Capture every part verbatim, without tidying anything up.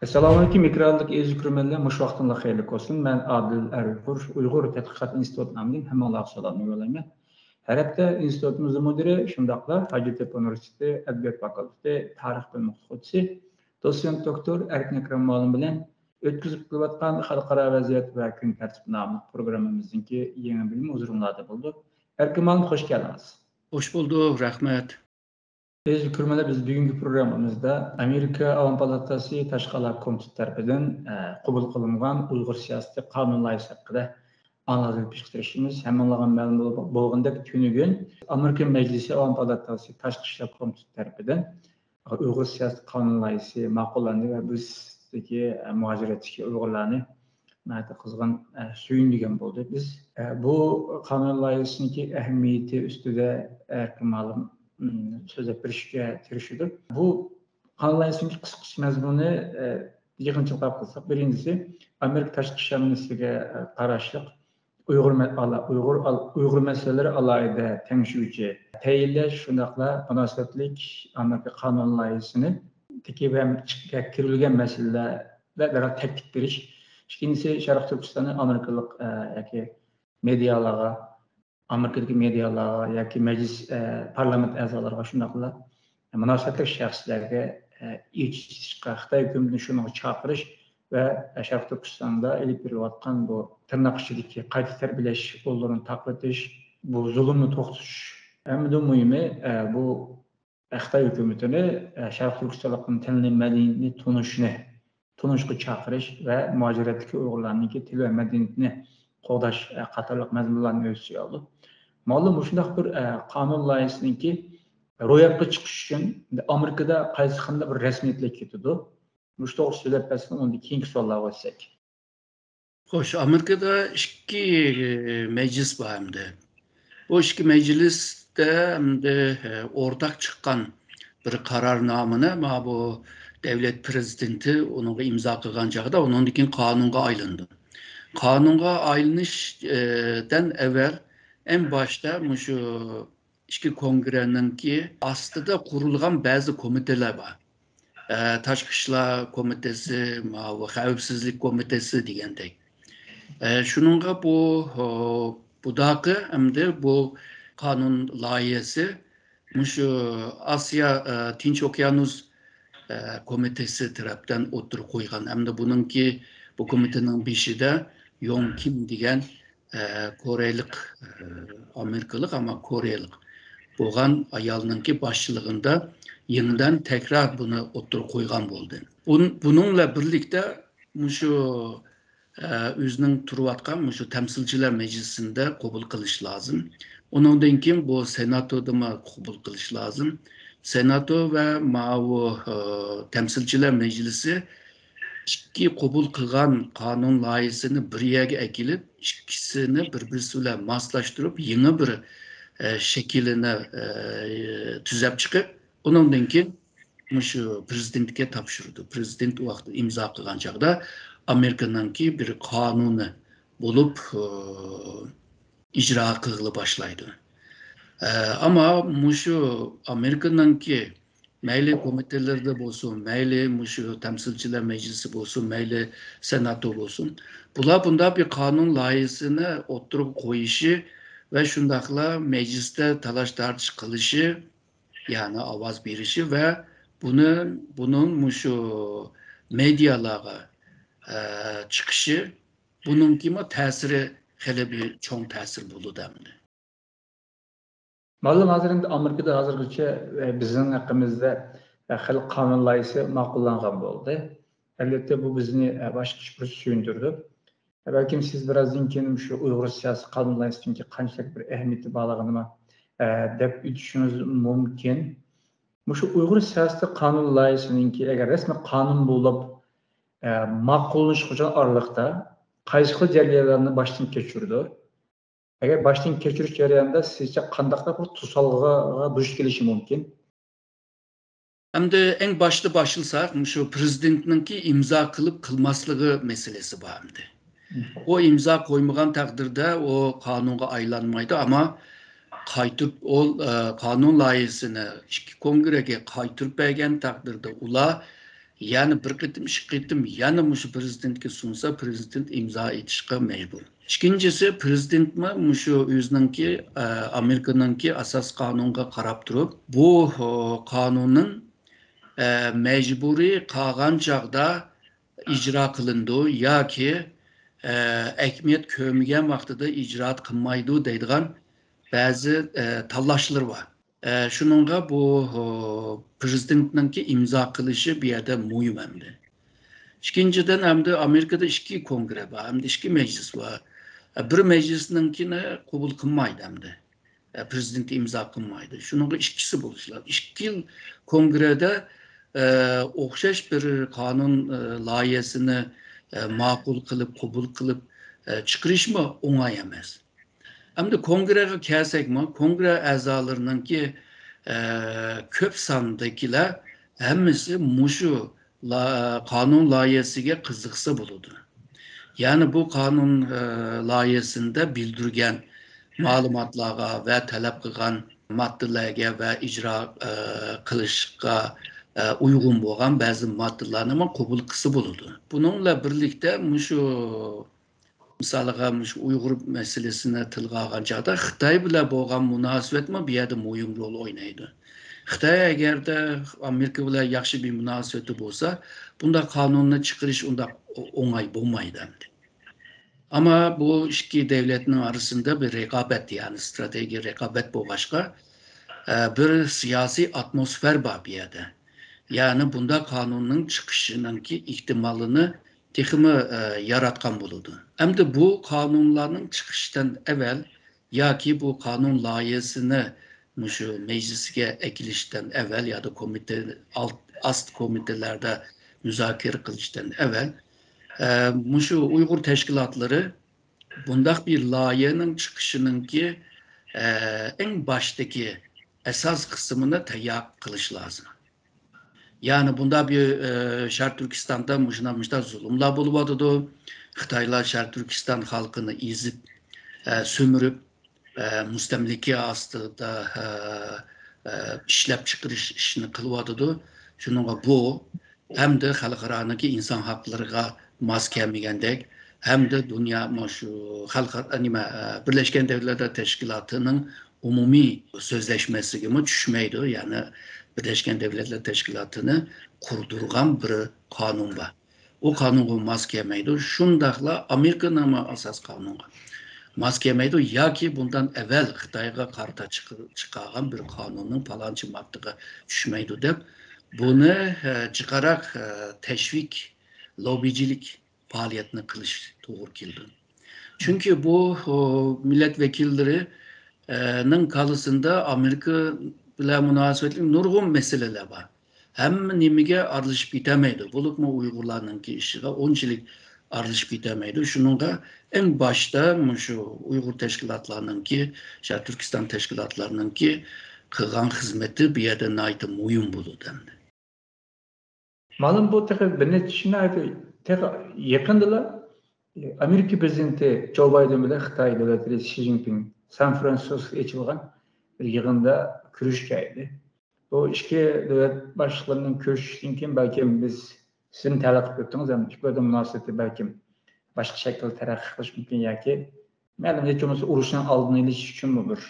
ئەسسالامۇئەلەيكۇم، ئېكراندىكى ئەزىز كۆرۈرمەنلەر، مۇشۇ ۋاقتىڭلار خەيرلىك بولسۇن. مەن ئادىل ئەرئۇيغۇر، ئۇيغۇر تەتقىقات ئىنستىتۇتى نامىدىن ھەممىڭلارغا سالامنى يوللايمەن. ھەر ھەپتە ئىنستىتۇتىمىزنىڭ مۇدىرى، شۇنداقلا ھاجەتتېپە ئۇنىۋېرسىتېتى ئەدەبىيات فاكۇلتېتى تارىخ بۆلۈم ئوقۇتقۇچىسى، دوتسېنت دوكتور ئەركىن ئەكرەم مۇئەللىم بىلەن ئۆتكۈزۈپ كېلىۋاتقان خەلقئارا ۋەزىيەت ۋە كۈن تەرتىپى ناملىق پروگراممىمىزنىڭكى يېڭى بۆلۈمى ھۇزۇرۇڭلاردا بولىدۇ. ئەركىن مۇئەللىم، خوش كەلدىڭىز. خوش بولدۇق، رەھمەت. ئەزىز كۆرۈرمەنلەر، بىز بۈگۈنكى پروگراممىمىزدا ئامېرىكا ئاۋام پالاتاسى تاشقى ئالاقە كومىتېتى تەرىپىدىن، ئە، قوبۇل قىلىنغان ئۇيغۇر سىياسىتى قانۇن لايىھىسى ھەققىدە ئاڭلىتىپ بېرىشكە تىرىشىمىز. ھەممىڭلارغا مەلۇم بول-، بولغىنىدەك، تۈنۈگۈن ئامېرىكا مەجلىسى ئاۋام پالاتاسى تاشقى ئىشلار كومىتېتى تەرىپىدىن ئۇيغۇر سىياسىتى قانۇن لايىھىسى ماقۇللاندى ۋە بىز سىزدىكى، ئە، مۇھاجىرەتتىكى ئۇيغۇرلارنى ناھايىتى قىزغىن، ئە، سۆيۈندۈرگەن بولدى. بىز، ئە، بۇ قانۇن لايىھىسىنىڭكى ئەھمىيىتى ئۈستىدە ئەركىن مۇئەللىم، ئىم، سۆزلەپ بېرىشكە تىرىشىدۇ. بۇ قانۇن لايىھىسىنىڭكى قىسقىچە مەزمۇنى، ئە، يىغىنچىلىقلاپ قىلساق، بىرىنچىسى، ئامېرىكا تاشقى ئىشلار مىنىستىرلىكىگە، ئە، قاراشلىق ئۇيغۇر مە-، ئالا-، ئۇيغۇر ئال-، ئۇيغۇر مەسىلىلىرى ئالاھىدە تەڭشىگۈچى تەيىنلەش، شۇنداقلا مۇناسىۋەتلىك ئامېرىكا قانۇن لايىھىسىنى تېكى ھەم چىققا كىرىۋالغان مەسىلىلەردە دەرھال تەكىتلەپ بېرىش. ئىككىنچىسى، شەرقىي تۈركىستاننى ئامېرىكىلىق، ئە، ياكى مېدىيالارغا، ئامېرىكىدىكى مېدىيالارغا ياكى مەجلىس، ئە، پارلامېنت ئەزالىرىغا، شۇنداقلا مۇناسىۋەتلىك شەخسلەرگە، ئە، ئېچىشقا، خىتاي ھۆكۈمىتىنى شۇنىڭغا چاقىرىش ۋە شەرقىي تۈركىستاندا ئېلىپ بېرىلىۋاتقان بۇ تىرناق ئىچىدىكى قايتا تەربىيەلەش ئۇسۇللىرىنى تارقىتىش، بۇ زۇلۇمنى توختىتىش، ھەممىدىن مۇھىمى، ئە، بۇ خىتاي ھۆكۈمىتىنى، ئە، شەرقىي تۈركىستانلىقنىڭ تىلىنى، مەدەنىيىتىنى تونۇشنى، تونۇشقا چاقىرىش ۋە مۇھاجىرەتتىكى ئۇيغۇرلارنىڭكى تىل ۋە مەدەنىيىتىنى قوغداش، ئە، قاتارلىق مەزمۇنلارنى ئۆز ئىچىگە ئالىدۇ. مانا مۇشۇنداق بىر، ئە، قانۇن لايىھىسىنىڭكى روياپقا چىقىشى ئۈچۈن ئامېرىكىدا قايسى قانداق بىر رەسمىيەتلەر كېتىدۇ؟ مۇشۇ توغرىسىدا سۆزلەپ بەرسىڭىز، ئۇندىن كېيىنكى سوئاللارغا ئۆتسەك. خوش، ئامېرىكىدا ئىككى، ئە، مەجلىس بار ئەمدى. بۇ ئىككى مەجلىستە ئەمدى، ئە، ئورتاق چىققان بىر قارارنامىنى مانا بۇ دەۋلەت پىرېزىدېنتى ئۇنىڭغا ئىمزا قىلغان چاغدا، ئۇنىڭدىن كېيىن قانۇنغا ئايلىنىدۇ. قانۇنغا ئايلىنىش، ئە، دىن ئەۋۋەل ئەڭ باشتا مۇشۇ ئىچكى كونگرېنىڭكى ئاستىدا قۇرۇلغان بەزى كومىتېتلار بار. ئە، تاشقى ئىشلار كومىتېتى، ماۋۇ خەۋپسىزلىك كومىتېتى دېگەندەك. ئە، شۇنىڭغا بۇ، ئو، بۇداقى ئەمدى بۇ قانۇن لايىھەسى مۇشۇ ئاسىيا، ئە، تىنچ ئوكيانۇس، ئە، كومىتېتى تەرەپتىن ئوتتۇرىغا قويغان. ئەمدى بۇنىڭكى، بۇ كومىتېتنىڭ بېشىدا يوڭ كىم دېگەن ئە، كورېيلىق، ئە، ئامېرىكىلىق، ئەمما كورېيلىق بولغان ئايالنىڭكى باشچىلىقىدا يېڭىدىن تەكرار بۇنى ئوتتۇرىغا قويغان بولدى. بۇن-، بۇنىڭ بىلەن بىرلىكتە مۇشۇ، ئە، ئۆزىنىڭ تۇرۇۋاتقان مۇشۇ تەمسىلچىلەر مەجلىسىدە قوبۇل قىلىش لازىم. ئۇنىڭدىن كېيىن بۇ سېناتودىمۇ قوبۇل قىلىش لازىم. سېناتو ۋە ماۋۇ، ئە، تەمسىلچىلەر مەجلىسى ئىككى قوبۇل قىلغان قانۇن لايىھىسىنى بىر يەرگە ئەكېلىپ، ئىككىسىنى بىر-بىرسى بىلەن ماسلاشتۇرۇپ، يېڭى بىر، ئە، شەكىللىنى، ئە، تۈزەپ چىقىپ، ئۇنىڭدىن كېيىن مۇشۇ پىرېزىدېنتكە تاپشۇرىدۇ. پىرېزىدېنت ئۇ ۋاقىتتا ئىمزا قىلغان چاغدا ئامېرىكىنىڭكى بىر قانۇنى بولۇپ، ئە، ئىجرا قىلغىلى باشلايدۇ. ئە، ئەمما مۇشۇ ئامېرىكىنىڭكى مەيلى كومىتېتلىرىدا بولسۇن، مەيلى مۇشۇ تەمسىلچىلەر مەجلىسى بولسۇن، مەيلى سېناتو بولسۇن، بۇلار بۇنداق بىر قانۇن لايىھىسىنى ئوتتۇرىغا قويۇشى ۋە شۇنداقلا مەجلىستە تالاش-تارتىش قىلىشى، يەنى ئاۋاز بېرىشى ۋە بۇنى، بۇنىڭ مۇشۇ مېدىيالارغا، ئە، چىقىشى، بۇنىڭكىمۇ تەسىرى خېلى بىر چوڭ تەسىر بولىدۇ ئەمدى. مەلۇم، ھازىر ئەمدى ئامېرىكىدا ھازىرغىچە، ئە، بىزنىڭ ھەققىمىزدە، ئە، خېلى قانۇن لايىھىسى ماقۇللانغان بولدى. ئەلۋەتتە، بۇ بىزنى، ئە، باشقىچە بىر سۆيۈندۈردى. ئە، بەلكىم سىز بىرازدىن كېيىن مۇشۇ ئۇيغۇر سىياسىي قانۇن لايىھىسىنىڭكى قانچىلىك بىر ئەھمىيىتى بارلىقىنىمۇ، ئە، دەپ ئۆتۈشىڭىز مۇمكىن. مۇشۇ ئۇيغۇر سىياسىي قانۇن لايىھىسىنىڭكى ئەگەر رەسمىي قانۇن بولۇپ، ئە، ماقۇللىنىشقىچە ئارىلىقتا قايسى خىل جەريانلارنى باشتىن كەچۈرىدۇ؟ ئەگەر باشتىن كەچۈرۈش جەريانىدا سىزچە قانداقراق بىر توسالغۇغا دۇچ كېلىشى مۇمكىن؟ ئەمدى ئەڭ باشتا باشلىساق، مۇشۇ پىرېزىدېنتنىڭكى ئىمزا قىلىپ قىلماسلىقى مەسىلىسى بار ئەمدى. مم. ئۇ ئىمزا قويمىغان تەقدىردە ئۇ قانۇنغا ئايلانمايدۇ، ئەمما قايتۇرۇپ ئۇ، ئە، قانۇن لايىھىسىنى ئىككى كونگرېگە قايتۇرۇپ بەرگەن تەقدىردە ئۇلار يەنە بىر قېتىم، ئىككى قېتىم يەنە مۇشۇ پرېزىدېنتكە سۇنسا، پرېزىدېنت ئىمزا ئېتىشقا مەجبۇر. ئىككىنچىسى، پرېزىدېنتمۇ مۇشۇ ئۆزىنىڭكى، ئە، ئامېرىكىنىڭكى ئاساس قانۇنغا قاراپ تۇرۇپ، بۇ، ئۇ، قانۇننىڭ، ئە، مەجبۇرىي قالغان چاغدا ئىجرا قىلىنىدۇ ياكى، ئە، ئەھمىيەت كۆرمىگەن ۋاقتىدا ئىجرا قىلمايدۇ دەيدىغان بەزى، ئە، تاللاشلىرى بار. ئە، شۇنىڭغا بۇ، ئۇ، پرېزىدېنتنىڭكى ئىمزا قىلىشى بۇ يەردە مۇھىم ئەمدى. ئىككىنچىدىن، ئەمدى ئامېرىكىدا ئىككى كونگرې بار، ئەمدى ئىككى مەجلىس بار. ئە، بىر مەجلىسنىڭكىنى قوبۇل قىلمايدۇ ئەمدى. ئە، پرېزىدېنت ئىمزا قىلمايدۇ. شۇنىڭغا ئىككىسى بولۇشى لازىم. ئىككى يىل كونگرېدا، ئە، ئوخشاش بىر قانۇن، ئە، لايىھەسىنى، ئە، ماقۇل قىلىپ، قوبۇل قىلىپ، ئە، چىقىرىشمۇ ئوڭاي ئەمەس. ئەمدى كونگرېغا كەلسەكمۇ، كونگرې ئەزالىرىنىڭكى، ئە، كۆپ ساندىكىلەر ھەممىسى مۇشۇ لا-، قانۇن لايىھەسىگە قىزىقسا بولىدۇ. يەنى بۇ قانۇن، ئە، لايىھەسىندە بىلدۈرگەن مەلۇماتلارغا ۋە تەلەپ قىلغان ماددىلەرگە ۋە ئىجرا، ئە، قىلىشقا، ئە، ئۇيغۇن بولغان بەزى ماددىلارنىمۇ قوبۇل قىلسا بولىدۇ. بۇنىڭ بىلەن بىرلىكتە مۇشۇ مىسالىغا، مۇشۇ ئۇيغۇر مەسىلىسىنى تىلغا ئالغان چاغدا خىتاي بىلەن بولغان مۇناسىۋەتمۇ بۇ يەردە مۇھىم رول ئوينايدۇ. خىتاي ئەگەردە ئامېرىكا بىلەن ياخشى بىر مۇناسىۋىتى بولسا، بۇنداق قانۇننى چىقىرىش ئۇنداق ئوڭاي بولمايدۇ ئەمدى. ئەمما بۇ ئىككى دۆلەتنىڭ ئارىسىندا بىر رىقابەت، يەنى ئىستراتېگىيە رىقابەت بولغاچقا، ئە، بىر سىياسىي ئاتموسفېرا بار بۇ يەردە. يەنى بۇنداق قانۇننىڭ چىقىشىنىڭكى ئېھتىمالىنى تېخىمۇ، ئە، ياراتقان بولىدۇ. ئەمدى بۇ قانۇنلارنىڭ چىقىشىدىن ئەۋەل ياكى بۇ قانۇن لايىھەسىنى مۇشۇ مەجلىسكە ئەكېلىشتىن ئەۋەل يادا كومىتېت، ئالت-، ئاست كومىتېتلاردا مۇزاكىرە قىلىشتىن ئەۋەل، ئە، مۇشۇ ئۇيغۇر تەشكىلاتلىرى بۇنداق بىر لايىھەنىڭ چىقىشىنىڭكى، ئە، ئەڭ باشتىكى ئاساس قىسمىنى تەييار قىلىش لازىم. يەنى بۇنداق بىر، ئە، شەرقىي تۈركىستاندا مۇشۇنداق، مۇشۇنداق زۇلۇملار بولۇۋاتىدۇ. خىتايلار شەرقىي تۈركىستان خەلقىنى ئېزىپ، ئە، سۈمۈرۈپ، ئە، مۇستەملىكە ئاستىدا، ئە، ئە، ئىشلەپچىقىرىش ئىشىنى قىلىۋاتىدۇ. شۇنىڭغا بۇ ھەمدە خەلقئارانىڭكى ئىنسان ھەقلىرىغا ماس كەلمىگەندەك، ھەمدە دۇنيا مۇشۇ خەلقئارا، نېمە، ئە، بىرلەشكەن دۆلەتلەر تەشكىلاتىنىڭ ئومۇمىي سۆزلەشمىسىگىمۇ چۈشمەيدۇ. يەنى بىرلەشكەن دۆلەتلەر تەشكىلاتىنى قۇردۇرغان بىر قانۇن بار. ئۇ قانۇنغا ماس كەلمەيدۇ. شۇنداقلا ئامېرىكىنىڭمۇ ئاساس قانۇنغا ماس كەلمەيدۇ ياكى بۇندىن ئەۋەل خىتايغا قارىتا چىقى-، چىقارغان بىر قانۇننىڭ پالانچى ماددىغا چۈشمەيدۇ دەپ، بۇنى، ئە، جىقراق، ئە، تەشۋىق، لوببىچىلىك پائالىيەتنى قىلىش توغرا كېلىدۇ. چۈنكى بۇ، ئۇ، مىللەت ۋەكىللىرى، ئە، نىڭ كاللىسىندا ئامېرىكا بىلەن مۇناسىۋەتلىك نۇرغۇن مەسىلىلەر بار. ھەممە نېمىگە ئارىلىشىپ كېتەلمەيدۇ. بولۇپمۇ ئۇيغۇرلارنىڭكى ئىشىغا ئۇنچىلىك ئارىلىشىپ كېتەلمەيدۇ. شۇنىڭغا ئەڭ باشتا مۇشۇ ئۇيغۇر تەشكىلاتلارنىڭكى، شەرقىي تۈركىستان تەشكىلاتلارنىڭكى قىلغان خىزمىتى بۇ يەردە ناھايىتى مۇھىم بولىدۇ ئەمدى. مالۇم، بۇ تېخى بىر نەچچە، شۇنداق، تېخى يېقىندىلا ئامېرىكا پرېزىدېنتى جو بايدېن بىلەن خىتاي دۆلەت رەئىسى شى جىنپىڭ سان فرانسىسكودا ئېچىلغان بىر يىغىندا كۆرۈشكەن ئىدى. بۇ ئىككى دۆلەت باشلىقلىرىنىڭ كۆرۈشۈشىدىن كېيىن بەلكىم بىز، سىزمۇ تەلەپ قىلىپ ئۆتتىڭىز، ئەمدى ئىككى دۆلەتنىڭ مۇناسىۋىتى بەلكىم باشقا شەكىلدە تەرەققىي قىلىشى مۇمكىن ياكى مەلۇم ھېچ بولمىسا ئۇرۇشنىڭ ئالدىنى ئېلىش ئۈچۈنمۇ بىر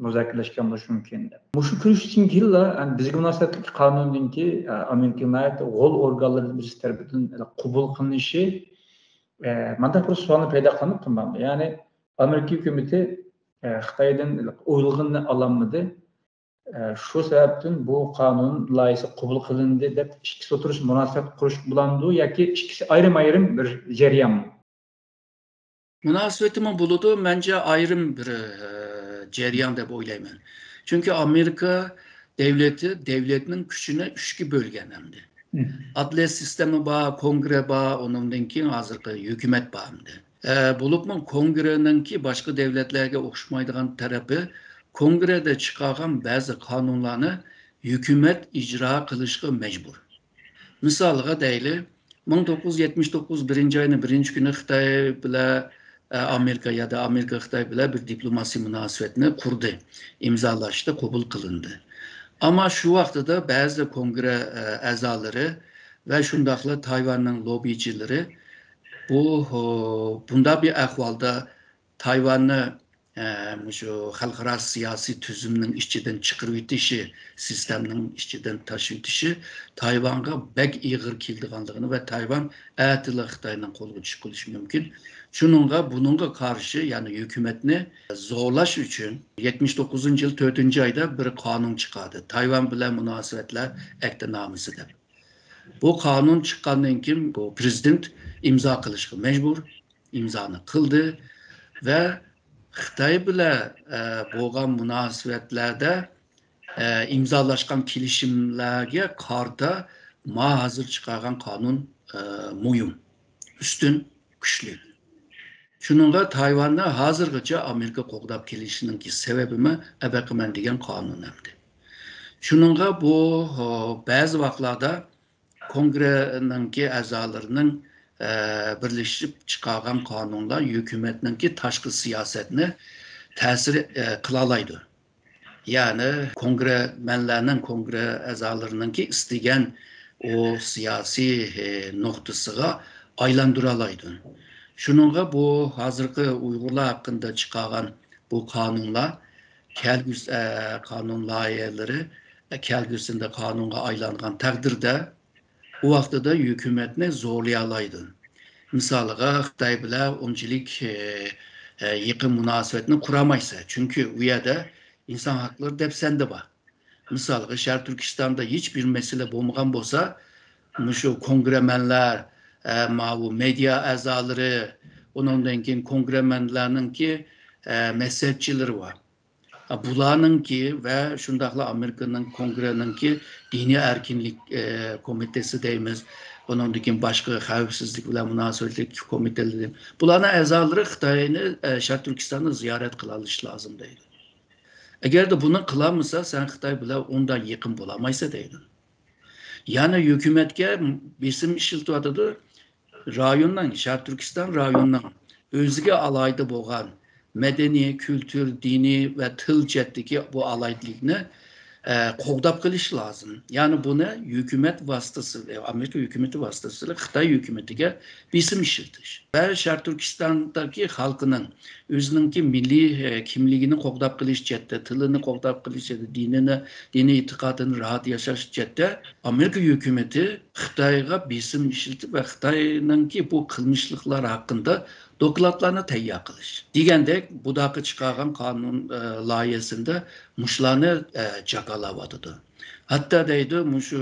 مۇزاكىرىلەشكەن بولۇشى مۇمكىن. مۇشۇ كۆرۈشۈشتىن كېيىنلا، يەنى بىزگە مۇناسىۋەتلىك قانۇندىن كېيىن، ئە، ئامېرىكا ناھايىتى غول ئورگانلىرىدىن بىرسى تەرىپىدىن قوبۇل قىلىنىشى، ئە، مانداق بىر سوئالنى پەيدا قىلماپتۇ. يەنى ئامېرىكا ھۆكۈمىتى، ئە، خىتايدىن ئويلىغىنىنى ئالالمىدى. ئە، شۇ سەۋەبتىن بۇ قانۇن لايىھىسى قوبۇل قىلىندى دەپ ئىككىسى ئوتتۇرىسىدا مۇناسىۋەت قۇرۇش بولامدۇ ياكى ئىككىسى ئايرىم-ئايرىم بىر جەريانمۇ؟ مۇناسىۋىتىمۇ بولىدۇ، مەنچە ئايرىم بىر، ئە، جەريان دەپ ئويلايمەن. چۈنكى ئامېرىكا دەۋلىتى دەۋلەتنىڭ كۈچىنى ئۈچكە بۆلگەن ئەمدى. مم. ئادلىيە سىستېما بار، كونگرې بار، ئۇنىڭدىن كېيىن ھازىرقى ھۆكۈمەت بار ئەمدى. ئە، بولۇپمۇ كونگرېنىڭكى باشقا دۆلەتلەرگە ئوخشىمايدىغان تەرىپى، كونگرېدا چىقارغان بەزى قانۇنلارنى ھۆكۈمەت ئىجرا قىلىشقا مەجبۇر. مىسالغا دەيلى، مىڭ توققۇز يۈز يەتمىش توققۇز بىرىنچى ئاينىڭ بىرىنچى كۈنى خىتاي بىلەن، ئە، ئامېرىكا يادا ئامېرىكا خىتاي بىلەن بىر دىپلوماسىي مۇناسىۋەتنى قۇردى، ئىمزالاشتى، قوبۇل قىلىندى. ئەمما شۇ ۋاقتىدا بەزى كونگرې، ئە، ئەزالىرى ۋە شۇنداقلا تايۋاننىڭ لوببىچىلىرى بۇ، بۇنداق بىر ئەھۋالدا تايۋاننى، ئە، مۇشۇ خەلقئارا سىياسىي تۈزۈمنىڭ ئىچىدىن چىقىرىۋېتىشى، سىستېمىنىڭ ئىچىدىن تاشلىۋېتىشى تايۋانغا بەك ئېغىر كېلىدىغانلىقىنى ۋە تايۋان ئەتىلا خىتاينىڭ قولىغا چۈشۈپ قېلىشى مۇمكىن. شۇنىڭغا، بۇنىڭغا قارشى، يەنى ھۆكۈمەتنى زورلاش ئۈچۈن يەتمىش توققۇزىنچى يىل تۆتىنچى ئايدا بىر قانۇن چىقاردى. تايۋان بىلەن مۇناسىۋەتلەر ئەھدىنامىسى دەپ. بۇ قانۇن چىققاندىن كېيىن بۇ پرېزىدېنت ئىمزا قىلىشقا مەجبۇر، ئىمزانى قىلدى ۋە خىتاي بىلەن، ئە، بولغان مۇناسىۋەتلەردە، ئە، ئىمزالاشقان كېلىشىملەرگە قارىتا ما ھازىر چىقارغان قانۇن، ئە، مۇھىم، ئۈستۈن، كۈچلۈك. شۇنىڭغا تايۋاننى ھازىرغىچە ئامېرىكا قوغداپ كېلىشىنىڭكى سەۋەبىمۇ ئەبەقىمەن دېگەن قانۇن ئەمدى. شۇنىڭغا بۇ، ھو، بەزى ۋاقىتلاردا كونگرېنىڭكى ئەزالىرىنىڭ، ئە، بىرلىشىپ چىقارغان قانۇنلار ھۆكۈمەتنىڭكى تاشقى سىياسەتنى تەسىر، ئە، قىلالايدۇ. يەنى كونگرېمەنلەرنىڭ، كونگرې ئەزالىرىنىڭكى ئىستىگەن ئۇ سىياسىي، ئە، نۇقتىسىغا ئايلاندۇرالايدۇ. شۇنىڭغا بۇ ھازىرقى ئۇيغۇرلار ھەققىدە چىقارغان بۇ قانۇنلار كەلگۈسى، ئە، قانۇن لايىھەلىرى، ئە، كەلگۈسىدە قانۇنغا ئايلانغان تەقدىردە، ئۇ ۋاقتىدا ھۆكۈمەتنى زورلىيالايدۇ. مىسالىغا، خىتاي بىلەن ئۇنچىلىك، ئە، ئە، يېقىن مۇناسىۋەتنى قۇرامايسەن، چۈنكى ئۇ يەردە ئىنسان ھەقلىرى دەپسەندە بار. مىسالغا، شەرقىي تۈركىستاندا ھېچ بىر مەسىلە بولمىغان بولسا، مۇشۇ كونگرېمەنلەر، ئە، ماۋۇ مېدىيا ئەزالىرى، ئۇنىڭدىن كېيىن كونگرېمەنلەرنىڭكى، ئە، مەسلىھەتچىلىرى بار. ئە، بۇلارنىڭكى ۋە شۇنداقلا ئامېرىكىنىڭ كونگرېنىڭكى دىنىي ئەركىنلىك، ئە، كومىتېتى دەيمىز، ئۇنىڭدىن كېيىن باشقا خەۋپسىزلىك بىلەن مۇناسىۋەتلىك كومىتېتلىرى دەيمىز. بۇلارنىڭ ئەزالىرى خىتاينى، ئە، شەرقىي تۈركىستاننى زىيارەت قىلالىشى لازىم دەيدۇ. ئەگەردە بۇنى قىلالمىسا، سەن خىتاي بىلەن ئۇنداق يېقىن بولالمايسەن دەيدۇ. يەنى ھۆكۈمەتكە بېسىم ئىشلىتىۋاتىدۇ. رايوننىڭ، شەرقىي تۈركىستان رايونىنىڭ ئۆزىگە ئالاھىدە بولغان مەدەنىي، كۈلتۈر، دىنىي ۋە تىل جەھەتتىكى بۇ ئالاھىدىلىكنى، ئە، قوغداپ قېلىش لازىم. يەنى بۇنى ھۆكۈمەت ۋاسىتىسى، ئامېرىكا ھۆكۈمىتى ۋاسىتىسى خىتاي ھۆكۈمىتىگە بېسىم ئىشلىتىش ۋە شەرقىي تۈركىستاندىكى خەلقنىڭ ئۆزىنىڭكى مىللىي، ئە، كىملىكىنى قوغداپ قېلىش جەھەتتە، تىلىنى قوغداپ قېلىش جەھەتتە، دىنىنى، دىنىي ئېتىقادىنى راھەت ياشاش جەھەتتە ئامېرىكا ھۆكۈمىتى خىتايغا بېسىم ئىشلىتىپ ۋە خىتاينىڭكى بۇ قىلمىشلىقلار ھەققىدە دوكلاتلارنى تەييار قىلىش. دېگەندەك، بۇداقى چىقارغان قانۇن، ئە، لايىھەسىدە مۇشۇلارنى، ئە، جاكارلاۋاتىدۇ. ھەتتا دەيدۇ، مۇشۇ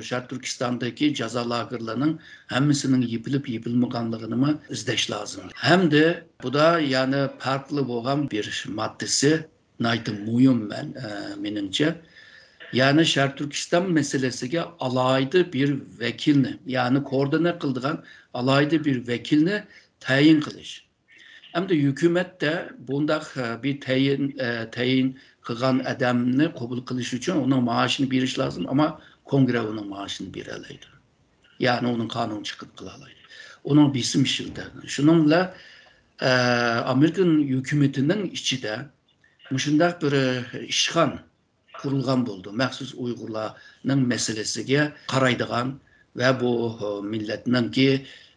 شەرقىي تۈركىستاندىكى جازا لاگېرلىرىنىڭ ھەممىسىنىڭ يېپىلىپ، يېپىلمىغانلىقىنىمۇ ئىزدەش لازىم. ھەمدە بۇدا يەنە پەرقلىق بولغان بىر ماددىسى، ناھايىتى مۇھىم مەن-، ئە، مېنىڭچە. يەنى شەرقىي تۈركىستان مەسىلىسىگە ئالاھىدە بىر ۋەكىلنى، يەنى كوئوردىنات قىلىدىغان ئالاھىدە بىر ۋەكىلنى تەيىن قىلىش. ئەمدى ھۆكۈمەتتە بۇنداق، ئە، بىر تەيىن، ئە، تەيىن قىلغان ئادەمنى قوبۇل قىلىش ئۈچۈن ئۇنىڭ مائاشىنى بېرىش لازىم، ئەمما كونگرې ئۇنىڭ مائاشىنى بېرەلەيدۇ. يەنى ئۇنىڭ قانۇن چىقىرىپ قىلالايدۇ. ئۇنىڭ بېسىم ئىشلىتەلەيدۇ. شۇنىڭ بىلەن، ئە، ئامېرىكا ھۆكۈمىتىنىڭ ئىچىدە مۇشۇنداق بىر، ئە، ئىشخان قۇرۇلغان بولىدۇ. مەخسۇس ئۇيغۇرلارنىڭ مەسىلىسىگە قارايدىغان ۋە بۇ، ئە، مىللەتنىڭكى،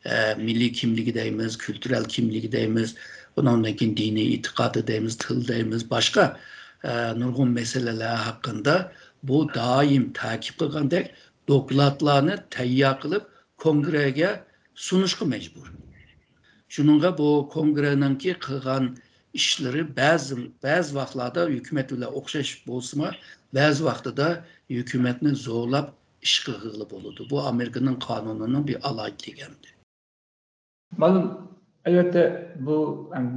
ئە، مىللىي كىملىكى دەيمىز، كۈلتۈرەل كىملىكى دەيمىز، ئۇنىڭدىن كېيىن دىنىي ئېتىقادى دەيمىز، تىل دەيمىز، باشقا، ئە، نۇرغۇن مەسىلىلەر ھەققىدە بۇ دائىم تەكىت قىلغاندەك دوكلاتلارنى تەييار قىلىپ، كونگرېگە سۇنۇشقا مەجبۇر. شۇنىڭغا بۇ كونگرېنىڭكى قىلغان ئىشلىرى بەزى، بەزى ۋاقىتلاردا ھۆكۈمەت بىلەن ئوخشاش بولسىمۇ، بەزى ۋاقتىدا ھۆكۈمەتنى زورلاپ ئىش قىلغىلى بولىدۇ. بۇ ئامېرىكىنىڭ قانۇنىنىڭ بىر ئالاھىدىلىكى ئەمدى. مەلۇم، ئەلۋەتتە، بۇ،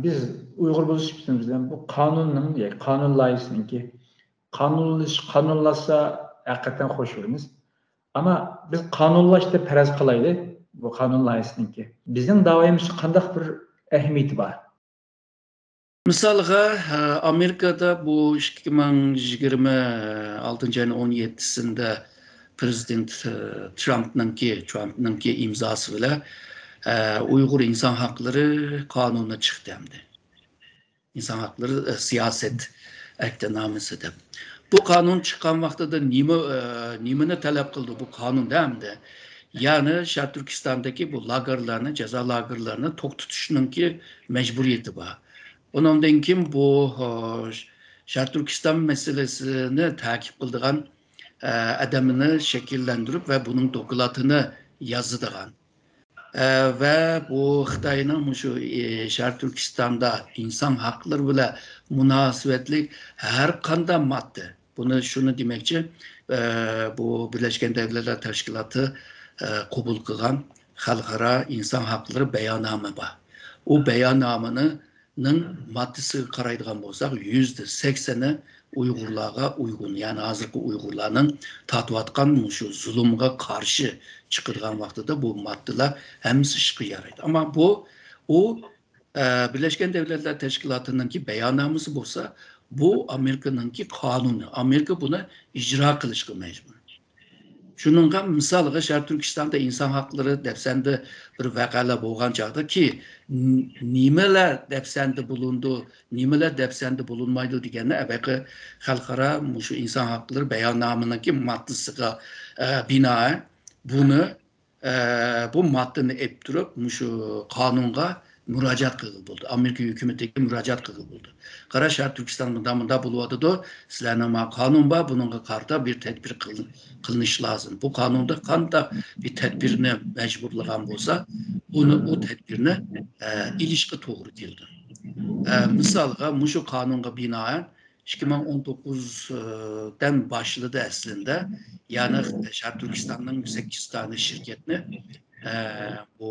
بىز ئۇيغۇر بولۇش سۈپىتىمىز بىلەن بۇ قانۇننىڭ، يا قانۇن لايىھىسىنىڭكى قانۇنلىش-، قانۇنلاشسا ھەقىقەتەن خوش بولىمىز. ئەمما بىز قانۇنلاش دەپ پەرەز قىلايلى، بۇ قانۇن لايىھىسىنىڭكى. بىزنىڭ داۋايىمىزغا قانداق بىر ئەھمىيىتى بار؟ مىسالغا، ئامېرىكادا بۇ ئىككى مىڭ يىگىرمە ئالتىنچى ئاينىڭ ئون يەتتىسىندە پرېزىدېنت، ترامپنىڭكى، ترامپنىڭكى ئىمزاسى بىلەن، ئۇيغۇر ئىنسان ھەقلىرى قانۇنى چىقتى ئەمدى. ئىنسان ھەقلىرى، ئە، سىياسەت ئەھدىنامىسى دەپ. بۇ قانۇن چىققان ۋاقتىدا نېمە، ئە، نېمىنى تەلەپ قىلدى بۇ قانۇندا ئەمدى؟ يەنى شەرقىي تۈركىستاندىكى بۇ لاگېرلارنى، جازا لاگېرلىرىنى توختىتىشنىڭكى مەجبۇرىيىتى بار. ئۇنىڭدىن كېيىن بۇ، ئە، شەرقىي تۈركىستان مەسىلىسىنى تەكىپ قىلىدىغان، ئە، ئادەمنى شەكىللەندۈرۈپ ۋە بۇنىڭ دوكلاتىنى يازىدىغان، ئە، ۋە بۇ خىتاينىڭ مۇشۇ، ئە، شەرقىي تۈركىستاندا ئىنسان ھەقلىرى بىلەن مۇناسىۋەتلىك ھەر قانداق ماددا، بۇنى شۇنى دېمەكچى، ئە، بۇ بىرلەشكەن دەۋلەتلەر تەشكىلاتى، ئە، قوبۇل قىلغان خەلقئارا ئىنسان ھەقلىرى بەياننامە بار. ئۇ بەياننامىنىڭ ماددىسىغا قارايدىغان بولساق، يۈزدە سەكسەنى ئۇيغۇرلارغا ئۇيغۇن، يەنى ھازىرقى ئۇيغۇرلارنىڭ تارتىۋاتقان مۇشۇ زۇلۇمغا قارشى چىقىدىغان ۋاقتىدا بۇ ماددىلار ھەممىسى ئىشقا يارايدۇ. ئەمما بۇ، ئۇ، ئە، بىرلەشكەن دەۋلەتلەر تەشكىلاتىنىڭكى بەياننامىسى بولسا، بۇ ئامېرىكىنىڭكى قانۇنى. ئامېرىكا بۇنى ئىجرا قىلىشقا مەجبۇر. شۇنىڭغا مىسالغا شەرقىي تۈركىستاندا ئىنسان ھەقلىرى دەپسەندە بىر ۋەقەلەر بولغان چاغدىكى ن-، نېمىلەر دەپسەندە بولۇنىدۇ، نېمىلەر دەپسەندە بولۇنمايدۇ دېگەننى ئەبەقى خەلقئارا مۇشۇ ئىنسان ھەقلىرى بەياننامىنىڭكى ماددىسىغا، ئە، بىنائەن بۇنى، ئە، بۇ ماددىنى ئېلىپ تۇرۇپ مۇشۇ قانۇنغا مۇراجىئەت قىلغىلى بولىدۇ. ئامېرىكا ھۆكۈمىتىگە مۇراجىئەت قىلغىلى بولىدۇ. قارا، شەرقىي تۈركىستان مۇنداق، مۇنداق بولۇۋاتىدۇ. سىلەرنىڭ مانا قانۇن بار، بۇنىڭغا قارىتا بىر تەدبىر قىل-، قىلىنىش لازىم. بۇ قانۇندا قانداق بىر تەدبىرنى مەجبۇرلىغان بولسا، ئۇنى، ئۇ تەدبىرنى، ئە، ئېلىشقا توغرا كېلىدۇ. ئە، مىسالغا، مۇشۇ قانۇنغا بىنائەن، ئىككى مىڭ ئون توققۇزدىن باشلىدى ئەسلىندە. يەنى شەرقىي تۈركىستاننىڭ سەككىز دانە شىركەتنى، ئە، بۇ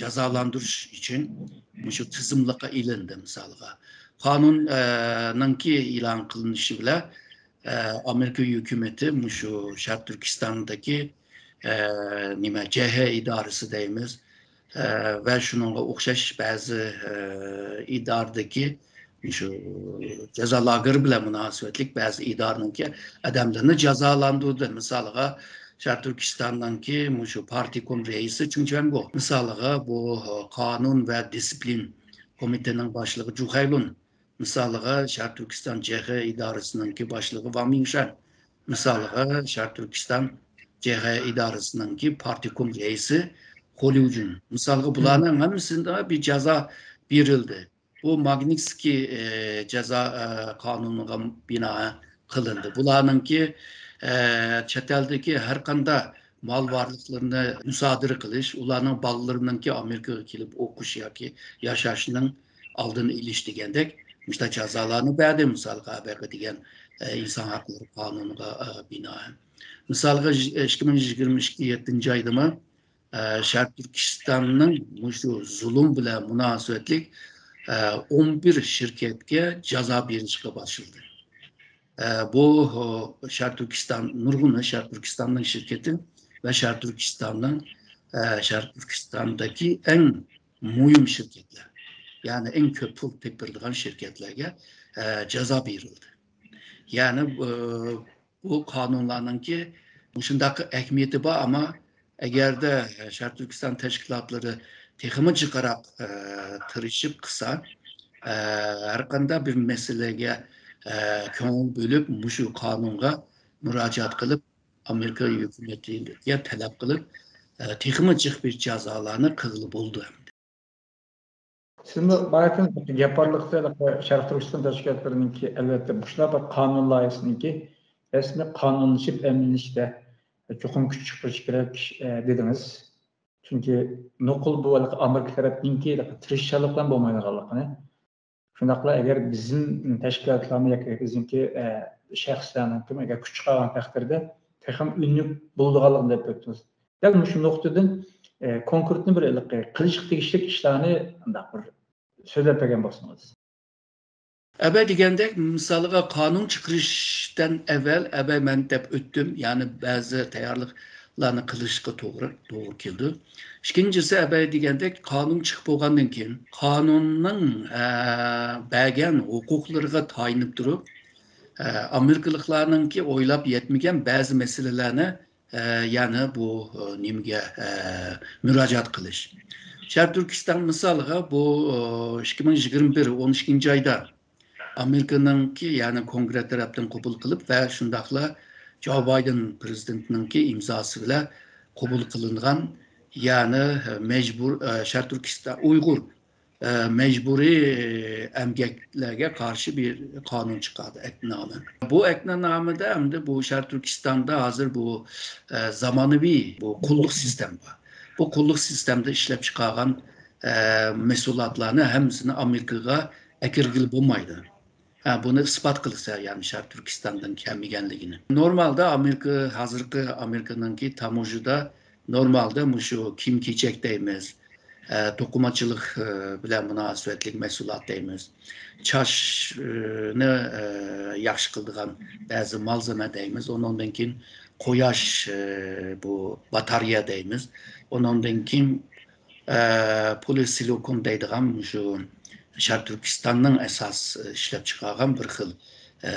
جازالاندۇرۇش ئۈچۈن مۇشۇ تىزىملىققا ئېلىندى، مىسالغا. قانۇن، ئە، نىڭكى ئېلان قىلىنىشى بىلەن، ئە، ئامېرىكا ھۆكۈمىتى مۇشۇ شەرقىي تۈركىستاندىكى، ئە، نېمە، جې ھې ئىدارىسى دەيمىز، ئە، ۋە شۇنىڭغا ئوخشاش بەزى، ئە، ئىدارىدىكى شۇ جازا لاگېرى بىلەن مۇناسىۋەتلىك بەزى ئىدارىنىڭكى ئادەملىرىنى جازالاندۇردى. مىسالغا، شەرقىي تۈركىستاننىڭكى مۇشۇ پارتكوم رەئىسى چېڭ چۈەنگو. مىسالغا، بۇ قانۇن ۋە دىسسىپلىن كومىتېتىنىڭ باشلىقى جۇ خەيلۇن. مىسالغا، شەرقىي تۈركىستان جې ھې ئىدارىسىنىڭكى باشلىقى ۋاڭ مىڭشەن. مىسالغا، شەرقىي تۈركىستان جې ھې ئىدارىسىنىڭكى پارتكوم رەئىسى خو ليۇجۈن. مىسالغا، بۇلارنىڭ ھەممىسىگە بىر جازا بېرىلدى. بۇ ماگنىتسكىي، ئە، جازا، ئە، قانۇنىغا بىنائەن قىلىندى. بۇلارنىڭكى، ئە، چەت ئەلدىكى ھەر قانداق مال ۋارلىقلىرىنى مۇسادىرە قىلىش، ئۇلارنىڭ بالىلىرىنىڭكى ئامېرىكىغا كېلىپ ئوقۇش ياكى ياشاشنىڭ ئالدىنى ئېلىش دېگەندەك مۇشۇنداق جازالارنى بەردى، مىسالغا، ئەبەقە دېگەن، ئە، ئىنسان ھەقلىرى قانۇنىغا، ئە، بىنائەن. مىسالغا، ئىككى مىڭ يىگىرمە ئىككى يەتتىنچى ئايدىمۇ، ئە، شەرقىي تۈركىستاننىڭ مۇشۇ زۇلۇم بىلەن مۇناسىۋەتلىك، ئە، ئون بىر شىركەتكە جازا بېرىشقا باشلىدى. ئە، بۇ، ئۇ، شەرقىي تۈركىستان، نۇرغۇن شەرقىي تۈركىستاننىڭ شىركىتى ۋە شەرقىي تۈركىستاننىڭ، ئە، شەرقىي تۈركىستاندىكى ئەڭ مۇھىم شىركەتلەر، يەنى ئەڭ كۆپ پۇل تېپىرىدىغان شىركەتلەرگە، ئە، جازا بېرىلدى. يەنى، ئە، بۇ قانۇنلارنىڭكى مۇشۇنداق ئەھمىيىتى بار، ئەمما ئەگەردە شەرقىي تۈركىستان تەشكىلاتلىرى تېخىمۇ جىقراق، ئە، تىرىشىپ قىلسا، ئە، ھەر قانداق بىر مەسىلىگە، ئە، كۆڭۈل بۆلۈپ، مۇشۇ قانۇنغا مۇراجىئەت قىلىپ، ئامېرىكا ھۆكۈمىتىگە تەلەپ قىلىپ، ئە، تېخىمۇ جىق بىر جازالارنى قىلغىلى بولىدۇ. سىزمۇ بايىقى گەپ بارلىقتا شەرقىي تۈركىستان تەشكىلاتلىرىنىڭكى، ئەلۋەتتە، مۇشۇنداق بىر قانۇن لايىھىسىنىڭكى رەسمىي قانۇنلىشىپ ئەمەلىيلىشىشىدە چوقۇم كۈچ چىقىرىش كېرەك، ئە، دېدىڭىز. چۈنكى نوقۇل بۇ ھېلىقى ئامېرىكا تەرەپنىڭكى ھېلىقى تىرىشچانلىق بىلەن بولمايدىغانلىقىنى، شۇنداقلا ئەگەر بىزنىڭ تەشكىلاتلارمۇ ياكى بىزنىڭكى، ئە، شەخسلەرنىڭكىمۇ ئەگەر كۈچ چىقارغان تەقدىردە تېخىمۇ ئۈنۈملۈك بولىدىغانلىقىنى دەپ ئۆتتىڭىز. دەل مۇشۇ نۇقتىدىن، ئە، كونكرېتنى بىر ھېلىقى قىلىشقا تېگىشلىك ئىشلارنى مۇنداق بىر سۆزلەپ بەرگەن بولسىڭىز. ئەبەي دېگەندەك، مىسالغا، قانۇن چىقىرىشتىن ئەۋۋەل، ئەبەي مەن دەپ ئۆتتۈم، يەنى بەزى تەييارلىقلارنى قىلىشقا توغرا، توغرا كېلىدۇ. ئىككىنچىسى، ئەبەي دېگەندەك، قانۇن چىقىپ بولغاندىن كېيىن، قانۇننىڭ، ئە، بەرگەن ھوقۇقلىرىغا تايىنىپ تۇرۇپ، ئە، ئامېرىكىلىقلارنىڭكى ئويلاپ يەتمىگەن بەزى مەسىلىلەرنى، ئە، يەنى بۇ، ئە، نېمىگە، ئە، مۇراجىئەت قىلىش. شەرقىي تۈركىستان مىسالىغا بۇ، ئە، ئىككى مىڭ يىگىرمە بىر، ئون ئىككىنچى ئايدا ئامېرىكىنىڭكى، يەنى كونگرېس تەرەپتىن قوبۇل قىلىپ ۋە شۇنداقلا جو بايدېن پىرېزىدېنتنىڭكى ئىمزاسى بىلەن قوبۇل قىلىنغان، يەنى مەجبۇر، ئە، شەرقىي تۈركىستان ئۇيغۇر، ئە، مەجبۇرىي، ئە، ئەمگەكلەرگە قارشى بىر قانۇن چىقاردى، ئەھدىنامە. بۇ ئەھدىنامىدە ئەمدى بۇ شەرقىي تۈركىستاندا ھازىر بۇ، ئە، زامانىۋى بۇ قۇللۇق سىستېما بار. بۇ قۇللۇق سىستېمىدا ئىشلەپ چىقارغان، ئە، مەھسۇلاتلارنى ھەممىسىنى ئامېرىكىغا ئەكىرگىلى بولمايدۇ. ھە، بۇنى ئىسپات قىلسا، يەنى شەرقىي تۈركىستاندىن كەلمىگەنلىكىنى. نورمالدا ئامېرىكا، ھازىرقى ئامېرىكىنىڭكى تاموژنىدا نورمالدا مۇشۇ كىيىم-كېچەك دەيمىز، ئە، توقۇمىچىلىق، ئە، بىلەن مۇناسىۋەتلىك مەھسۇلات دەيمىز، چاچنى، ئە، ياخشى قىلىدىغان بەزى مالزېمە دەيمىز، ئۇنىڭدىن كېيىن قۇياش، ئە، بۇ باتارېيە دەيمىز، ئۇنىڭدىن كېيىن ئە، پولىسىلىكون دەيدىغان مۇشۇ شەرقىي تۈركىستاننىڭ ئاساس، ئە، ئىشلەپ چىقارغان بىر خىل، ئە،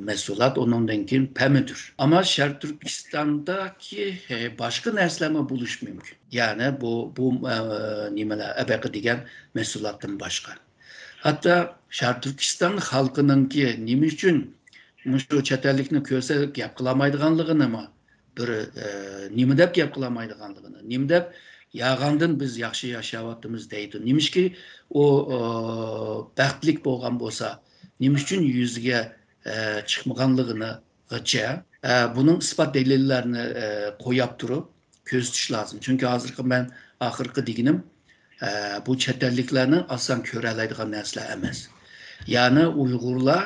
مەھسۇلات، ئۇنىڭدىن كېيىن پەمىدۇر. ئەمما شەرقىي تۈركىستاندىكى، ئە، باشقا نەرسىلەرمۇ بولۇشى مۇمكىن. يەنى بۇ، بۇ، ئە، نېمىلەر، ئەبەقە دېگەن مەھسۇلاتتىن باشقا. ھەتتا شەرقىي تۈركىستان خەلقىنىڭكى نېمە ئۈچۈن مۇشۇ چەت ئەللىكنى كۆرسە گەپ قىلالمايدىغانلىقىنىمۇ بىر، ئە، نېمە دەپ گەپ قىلالمايدىغانلىقىنى، نېمە دەپ يالغاندىن بىز ياخشى ياشاۋاتىمىز دەيدۇ. نېمىشقا ئۇ، ئۇ، بەختلىك بولغان بولسا، نېمە ئۈچۈن يۈزىگە، ئە، چىقمىغانلىقىنىغىچە، ئە، بۇنىڭ ئىسپات دەلىللەرنى، ئە، قوياپ تۇرۇپ كۆرسىتىش لازىم. چۈنكى ھازىرقى مەن ئاخىرقى دېگىنىم، ئە، بۇ چەت ئەللىكلەرنىڭ ئاسان كۆرەلەيدىغان نەرسىلەر ئەمەس. يەنى ئۇيغۇرلار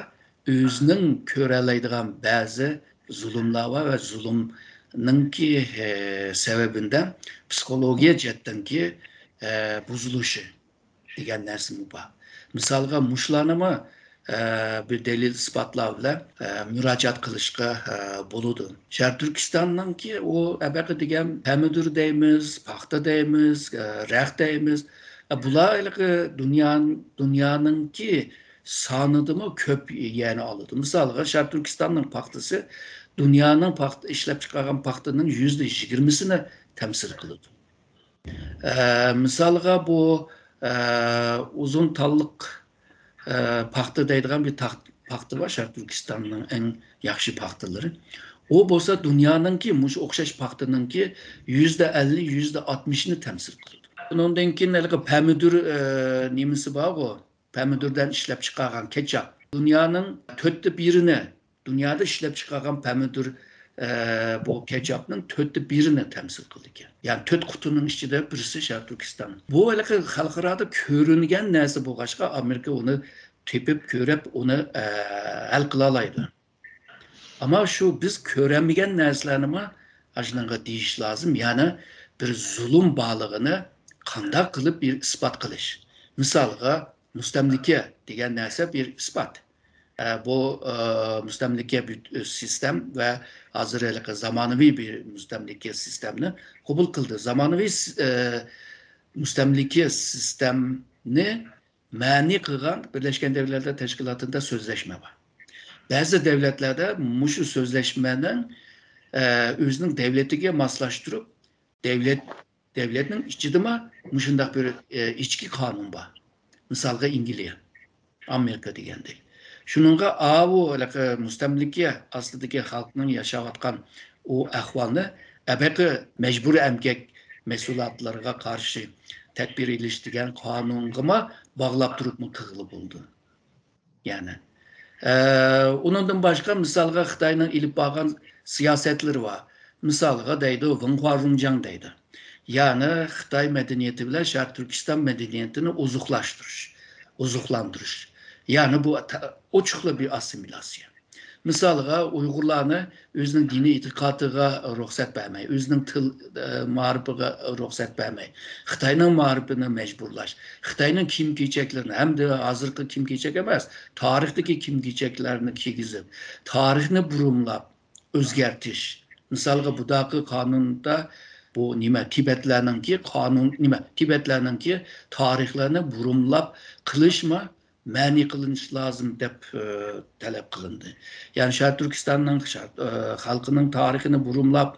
ئۆزىنىڭ كۆرەلەيدىغان بەزى زۇلۇملار بار ۋە زۇلۇمنىڭكى، ئە، سەۋەبىندە پسىخولوگىيە جەھەتتىنكى، ئە، بۇزۇلۇشى دېگەن نەرسىمۇ بار. مىسالغا، مۇشۇلارنىمۇ، ئە، بىر دەلىل ئىسپاتلار بىلەن، ئە، مۇراجىئەت قىلىشقا، ئە، بولىدۇ. شەرقىي تۈركىستاننىڭكى ئۇ ئەبەقە دېگەن پەمىدۇر دەيمىز، پاختا دەيمىز، ئە، رەخت دەيمىز. ئە، بۇلار ھېلىقى دۇنيا، دۇنيانىڭكى سانىدىمۇ كۆپ يەرنى ئالىدۇ. مىسالغا، شەرقىي تۈركىستاننىڭ پاختىسى دۇنيانىڭ پاختا، ئىشلەپ چىقارغان پاختىنىڭ يۈزدە يىگىرمىسىنى تەمسىل قىلىدۇ. ئە، مىسالغا، بۇ، ئە، ئۇزۇن تاللىق، ئە، پاختا دەيدىغان بىر تاخت-، پاختا بار، شەرقىي تۈركىستاننىڭ ئەڭ ياخشى پاختىلىرى. ئۇ بولسا دۇنيانىڭكى مۇشۇ ئوخشاش پاختىنىڭكى يۈزدە ئەللىك، يۈزدە ئاتمىشىنى تەمسىل قىلىدۇ. ئۇنىڭدىن كېيىن ھېلىقى پەمىدۇر، ئە، نېمىسى بارغۇ، پەمىدۇردىن ئىشلەپ چىقارغان كېچاپ. دۇنيانىڭ تۆتتە بىرىنى، دۇنيادا ئىشلەپ چىقارغان پەمىدۇر، ئە، بۇ كېچاپنىڭ تۆتتە بىرىنى تەمسىل قىلىدىكەن. يەنى تۆت قۇتىنىڭ ئىچىدە بىرسى شەرقىي تۈركىستان. بۇ ھېلىقى خەلقئارادا كۆرۈنگەن نەرسە بولغاچقا، ئامېرىكا ئۇنى تېپىپ كۆرۈپ، ئۇنى، ئە، ھەل قىلالايدۇ. ئەمما شۇ بىز كۆرەلمىگەن نەرسىلەرنىمۇ ئاشۇنىڭغا دېيىش لازىم. يەنى بىر زۇلۇم بارلىقىنى قانداق قىلىپ بىر ئىسپات قىلىش. مىسالغا، مۇستەملىكە دېگەن نەرسە بىر ئىسپات. ئە، بۇ، ئە، مۇستەملىكە بىر سىستېم ۋە ھازىر ھېلىقى زامانىۋى بىر مۇستەملىكە سىستېمنى قوبۇل قىلدى. زامانىۋى س-، ئە، مۇستەملىكە سىستېمنى مەنئى قىلغان بىرلەشكەن دۆلەتلەر تەشكىلاتىدا سۆزلەشمە بار. بەزى دۆلەتلەردە مۇشۇ سۆزلەشمەنىڭ، ئە، ئۆزىنىڭ دۆلىتىگە ماسلاشتۇرۇپ، دۆلەت، دۆلەتنىڭ ئىچىدىمۇ مۇشۇنداق بىر، ئە، ئىچكى قانۇن بار. مىسالغا، ئەنگلىيە، ئامېرىكا دېگەندەك. شۇنىڭغا ئاۋۇ ھېلىقى مۇستەملىكە ئاستىدىكى خەلقنىڭ ياشاۋاتقان ئۇ ئەھۋالنى ئەبەقى مەجبۇرىي ئەمگەك مەھسۇلاتلىرىغا قارشى تەدبىر ئېلىش دېگەن قانۇنغىمۇ باغلاپ تۇرۇپمۇ قىلغىلى بولىدۇ. يەنى، ئە، ئۇنىڭدىن باشقا، مىسالغا، خىتاينىڭ ئېلىپ بارغان سىياسەتلىرى بار. مىسالغا دەيدۇ، ۋېنخۇا رۇنجاڭ دەيدۇ. يەنى خىتاي مەدەنىيىتى بىلەن شەرقىي تۈركىستان مەدەنىيىتىنى ئوزۇقلاشتۇرۇش، ئوزۇقلاندۇرۇش. يەنى بۇ تا-، ئوچۇقلا بىر ئاسسىمىلياتسىيە. مىسالغا، ئۇيغۇرلارنى ئۆزىنىڭ دىنىي ئېتىقادىغا رۇخسەت بەرمەي، ئۆزىنىڭ تىل، ئە، مائارىپىغا رۇخسەت بەرمەي، خىتاينىڭ مائارىپىنى مەجبۇرلاش، خىتاينىڭ كىيىم-كېچەكلىرىنى ھەمدە ھازىرقى كىيىم-كېچەك ئەمەس، تارىختىكى كىيىم-كېچەكلەرنى كىيگۈزۈپ، تارىخنى بۇرمىلاپ ئۆزگەرتىش. مىسالغا، بۇداقى قانۇندا بۇ نېمە، تىبەتلەرنىڭكى قانۇن، نېمە، تىبەتلەرنىڭكى تارىخلىرىنى بۇرمىلاپ قىلىشمۇ مەنئى قىلىنىشى لازىم دەپ، ئە، تەلەپ قىلىندى. يەنى شەرقىي تۈركىستاننىڭ شەر-، ئە، خەلقىنىڭ تارىخىنى بۇرمىلاپ،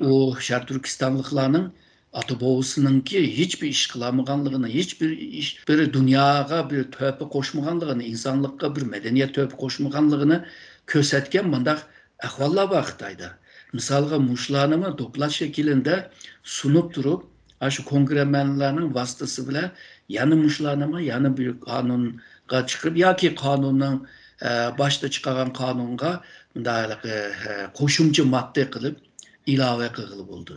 ئۇ شەرقىي تۈركىستانلىقلارنىڭ ئاتا-بوۋىسىنىڭكى ھېچبىر ئىش قىلالمىغانلىقىنى، ھېچبىر ئىش، بىر دۇنياغا بىر تۆھپە قوشمىغانلىقىنى، ئىنسانلىققا بىر مەدەنىيەت تۆھپە قوشمىغانلىقىنى كۆرسەتكەن مۇنداق ئەھۋاللار بار خىتايدا. مىسالغا، مۇشۇلارنىمۇ دوكلات شەكلىدە سۇنۇپ تۇرۇپ، ئاشۇ كونگرېممېنلارنىڭ ۋاسىتىسى بىلەن يەنە مۇشۇلارنىمۇ يەنە بىر قانۇنغا چىقىرىپ ياكى قانۇننىڭ، ئە، باشتا چىقارغان قانۇنغا مۇنداق، ئە، قوشۇمچە ماددا قىلىپ ئىلاۋە قىلغىلى بولىدۇ.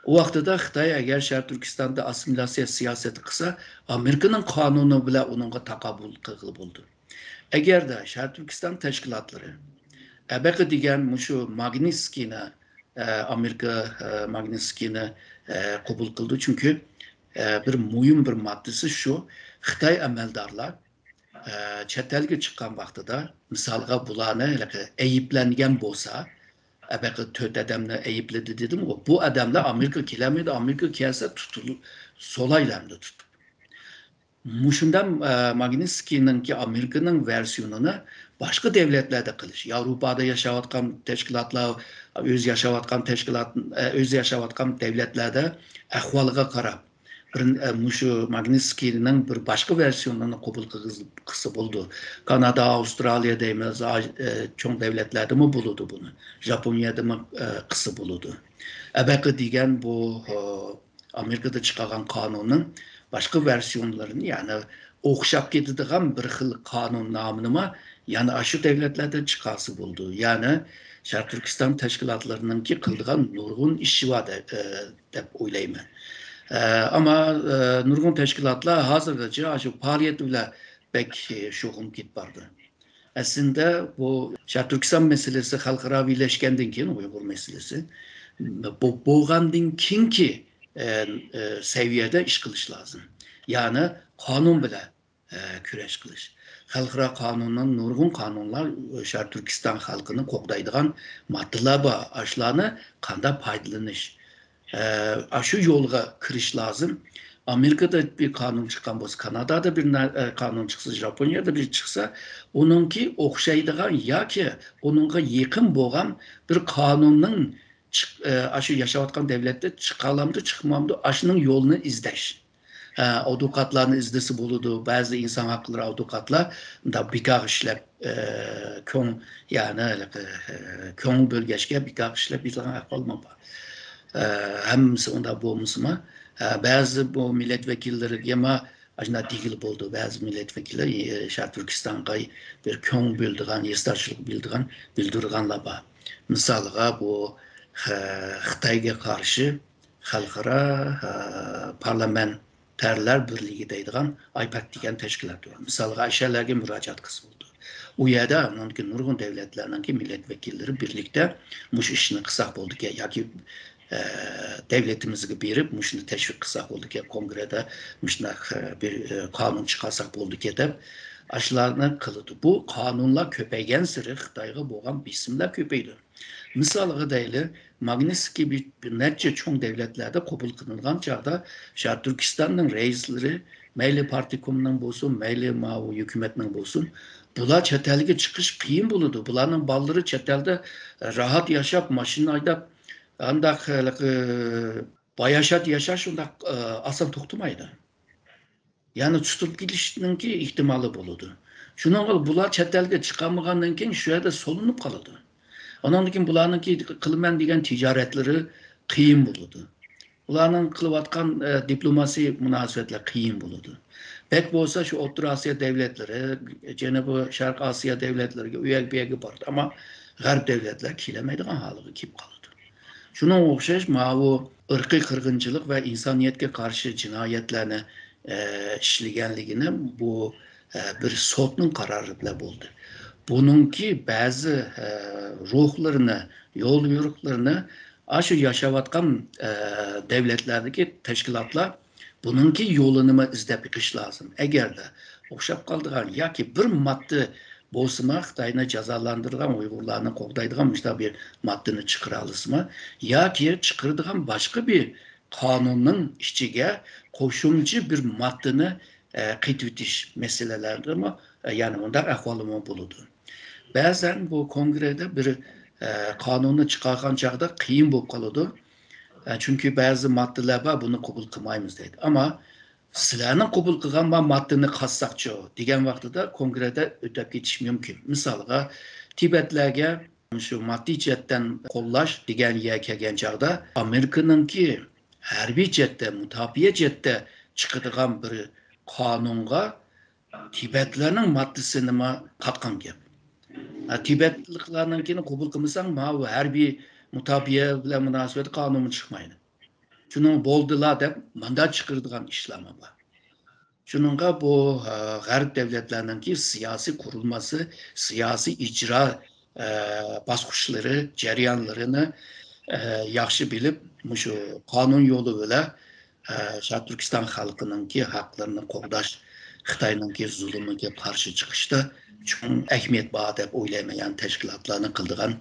ئۇ ۋاقتىدا خىتاي ئەگەر شەرقىي تۈركىستاندا ئاسسىمىلياتسىيە سىياسىتى قىلسا، ئامېرىكىنىڭ قانۇنى بىلەن ئۇنىڭغا تاقابىل قىلغىلى بولىدۇ. ئەگەردە شەرقىي تۈركىستان تەشكىلاتلىرى ئەبەقە دېگەن مۇشۇ ماگنىتسكىنى، ئە، ئامېرىكا، ئە، ماگنىتسكىنى، ئە، قوبۇل قىلدى. چۈنكى، ئە، بىر مۇھىم بىر ماددىسى شۇ، خىتاي ئەمەلدارلار، ئە، چەت ئەلگە چىققان ۋاقتىدا، مىسالغا، بۇلارنى ھېلىقى ئەيىبلەنگەن بولسا، ئەبەقە تۆت ئادەمنى ئەيىبلىدى دېدىمغۇ، بۇ ئادەملەر ئامېرىكىغا كېلەلمەيدۇ، ئامېرىكىغا كەلسە تۇتۇلۇپ سولايلامدۇ تۇتۇپ. مۇشۇنداق، ئە، ماگنىتسكىينىڭكى ئامېرىكىنىڭ ۋېرسىيونىنى باشقا دۆلەتلەردە قىلىش، ياۋروپادا ياشاۋاتقان تەشكىلاتلار، ئۆز ياشاۋاتقان تەشكىلات، ئە، ئۆز ياشاۋاتقان دۆلەتلەردە ئەھۋالغا قاراپ، بىر، ئە، مۇشۇ ماگنىتسكىينىڭ بىر باشقا ۋېرسىيونىنى قوبۇل قىلغىز-، قىلسا بولىدۇ. كانادا، ئاۋسترالىيە دەيمىز، ئا-، ئە، چوڭ دۆلەتلەردىمۇ بولىدۇ بۇنى. ژاپونىيەدىمۇ، ئە، قىلسا بولىدۇ. ئەبەقە دېگەن بۇ، ئە، ئامېرىكىدا چىقارغان قانۇننىڭ باشقا ۋېرسىيونلىرىنى، يەنى ئوخشاپ كېتىدىغان بىر خىل قانۇن نامىنىمۇ يەنە ئاشۇ دۆلەتلەردە چىقارسا بولىدۇ. يەنى شەرقىي تۈركىستان تەشكىلاتلىرىنىڭكى قىلىدىغان نۇرغۇن ئىشى بار دە-، ئە، دەپ ئويلايمەن. ئە، ئەمما، ئە، نۇرغۇن تەشكىلاتلار ھازىرغىچە ئاشۇ پائالىيەت بىلەن بەك، ئە، شۇغۇللىنىپ كېتىپ بارىدۇ. ئەسلىدە بۇ شەرقىي تۈركىستان مەسىلىسى خەلقئاراۋىلەشكەندىن كېيىن، ئۇيغۇر مەسىلىسى، بۇ بولغاندىن كېيىنكى، ئە، ئە، سەۋىيەدە ئىش قىلىش لازىم. يەنى قانۇن بىلەن، ئە، كۈرەش قىلىش. خەلقئارا قانۇننىڭ نۇرغۇن قانۇنلار، ئە، شەرقىي تۈركىستان خەلقىنى قوغدايدىغان ماددىلار بار. ئاشۇلارنى قانداق پايدىلىنىش، ئە، ئاشۇ يولغا كىرىش لازىم. ئامېرىكىدا بىر قانۇن چىققان بولسا، كانادادا بىر نە-، ئە، قانۇن چىقسا، ژاپونىيەدە بىر چىقسا، ئۇنىڭكى ئوخشايدىغان ياكى ئۇنىڭغا يېقىن بولغان بىر قانۇننىڭ چىق-، ئە، ئاشۇ ياشاۋاتقان دۆلەتتە چىقالامدۇ، چىقمامدۇ، ئاشۇنىڭ يولىنى ئىزدەش. ئە، ئادۋوكاتلارنى ئىزدىسە بولىدۇ. بەزى ئىنسان ھەقلىرى ئادۋوكاتلار مۇنداق بىكار ئىشلەپ، ئە، كۆڭ-، يەنى، ئە، كۆڭۈل بۆلگەچكە بىكار ئىشلەپ يۈرىدىغان ئەھۋالمۇ بار. ئە، ھەممىسى ئۇنداق بولمىسىمۇ، ئە، بەزى بۇ مىللەت ۋەكىللىرىگىمۇ ئاشۇنداق دېگىلى بولىدۇ. بەزى مىللەت ۋەكىللىرى، ئە، شەرقىي تۈركىستانغا بىر كۆڭۈل بۆلىدىغان، ھېسداشلىق بىلدىغان، بىلدۈرىدىغانلار بار. مىسالغا، بۇ، ئە، خىتايغا قارشى خەلقئارا، ئە، پارلامېنتارلار بىرلىكى دەيدىغان ئايپەك دېگەن تەشكىلات بار. مىسالغا، ئاشۇ يەرلەرگە مۇراجىئەت قىلسا بولىدۇ. ئۇ يەردە ئانىڭكى نۇرغۇن دۆلەتلەرنىڭكى مىللەت ۋەكىللىرى بىرلىكتە مۇشۇ ئىشنى قىلساق بولىدىكەن ياكى، ئە، دۆلىتىمىزگە بېرىپ مۇشۇنى تەشۋىق قىلساق بولىدىكەن، كونگرېدا مۇشۇنداق، ئە، بىر، ئە، قانۇن چىقارساق بولىدىكەن دەپ، ئاشۇلارنى قىلىدۇ. بۇ قانۇنلار كۆپەيگەنسېرى خىتايغا بولغان بېسىملار كۆپىيىدۇ. مىسالغا دەيلى، ماگنىتسكىي بىر، بىر نەچچە چوڭ دۆلەتلەردە قوبۇل قىلىنغان چاغدا، شەرقىي تۈركىستاننىڭ رەئىسلىرى، مەيلى پارتكومنىڭ بولسۇن، مەيلى ماۋۇ ھۆكۈمەتنىڭ بولسۇن، بۇلار چەت ئەلگە چىقىش قىيىن بولىدۇ. بۇلارنىڭ بالىلىرى چەت ئەلدە راھەت ياشاپ، ماشىنا ھەيدەپ، ئانداق، ھېلىقى، باياشات ياشاش ئۇنداق، ئاسان توختىمايدۇ. يەنى تۇتۇپ كېلىشنىڭكى ئېھتىمالى بولىدۇ. شۇنىڭغا بۇلار چەت ئەلگە چىقالمىغاندىن كېيىن شۇ يەردە سولىنىپ قالىدۇ. ئۇنىڭدىن كېيىن بۇلارنىڭكى قىلىمەن دېگەن تىجارەتلىرى قىيىن بولىدۇ. بۇلارنىڭ قىلىۋاتقان، ئە، دىپلوماسىي مۇناسىۋەتلەر قىيىن بولىدۇ. بەك بولسا شۇ ئوتتۇرا ئاسىيا دۆلەتلىرى، جەنۇبىي شەرق ئاسىيا دۆلەتلىرىگە، ئۇ يەرگە، بۇ يەرگە بارىدۇ. ئەمما غەرب دۆلەتلەر كېلەلمەيدىغان ھالغا كېلىپ قالىدۇ. شۇنىڭغا ئوخشاش ماۋۇ ئىرقىي قىرغىنچىلىق ۋە ئىنسانىيەتكە قارشى جىنايەتلەرنى، ئە، ئىشلىگەنلىكىنى بۇ، ئە، بىر سوتنىڭ قارارى بىلەن بولدى. بۇنىڭكى بەزى، ئە، روھلىرىنى، يوليورۇقلىرىنى ئاشۇ ياشاۋاتقان، ئە، دۆلەتلەردىكى تەشكىلاتلار بۇنىڭكى يولىنىمۇ ئىزدەپ بېقىش لازىم. ئەگەردە ئوخشاپ قالىدىغان ياكى بىر ماددا بولسىمۇ خىتاينى جازالاندۇرىدىغان، ئۇيغۇرلارنى قوغدايدىغان مۇشۇنداق بىر ماددىنى چىقىرالىسىمۇ ياكى چىقىرىدىغان باشقا بىر قانۇننىڭ ئىچىگە قوشۇمچە بىر ماددىنى، ئە، قېتىۋېتىش مەسىلىلەردىمۇ، ئە، يەنى مۇنداق ئەھۋالمۇ بولىدۇ. بەزەن بۇ كونگرېدا بىر، ئە، قانۇننى چىقارغان چاغدا قىيىن بولۇپ قالىدۇ. ئە، چۈنكى بەزى ماددىلار بار، بۇنى قوبۇل قىلمايمىز دەيدۇ. ئەمما سىلەرنىڭ قوبۇل قىلغان ما-، ماددىنى قازساقچۇ دېگەن ۋاقتىدا كونگرېدا ئۆتۈپ كېتىش مۇمكىن. مىسالغا، تىبەتلەرگە شۇ ماددىي جەھەتتىن قوللاش دېگەن يەرگە كەلگەن چاغدا، ئامېرىكىنىڭكى ھەربىي جەھەتتە، مۇداپىئە جەھەتتە چىقىدىغان بىر قانۇنغا تىبەتلەرنىڭ ماددىسىنىمۇ قاتقان گەپ. ھە، تىبەتلىكلەرنىڭكىنى قوبۇل قىلمىساڭ، ماۋۇ ھەربىي مۇداپىئە بىلەن مۇناسىۋەتلىك قانۇنمۇ چىقمايدۇ. شۇنىڭ بولدىلا دەپ ماندا چىقىرىدىغان ئىشلارمۇ بار. شۇنىڭغا بۇ، ئە، غەرب دۆلەتلەرنىڭكى سىياسىي قۇرۇلمىسى، سىياسىي ئىجرا، ئە، باسقۇچلىرى، جەريانلىرىنى، ئە، ياخشى بىلىپ، مۇشۇ قانۇن يولى بىلەن، ئە، شەرقىي تۈركىستان خەلقىنىڭكى ھەقلىرىنى قوغداش، خىتاينىڭكى زۇلۇمىغا قارشى چىقىشتا چوڭ ئەھمىيەت بار دەپ ئويلايمەن. يەنى تەشكىلاتلارنىڭ قىلىدىغان،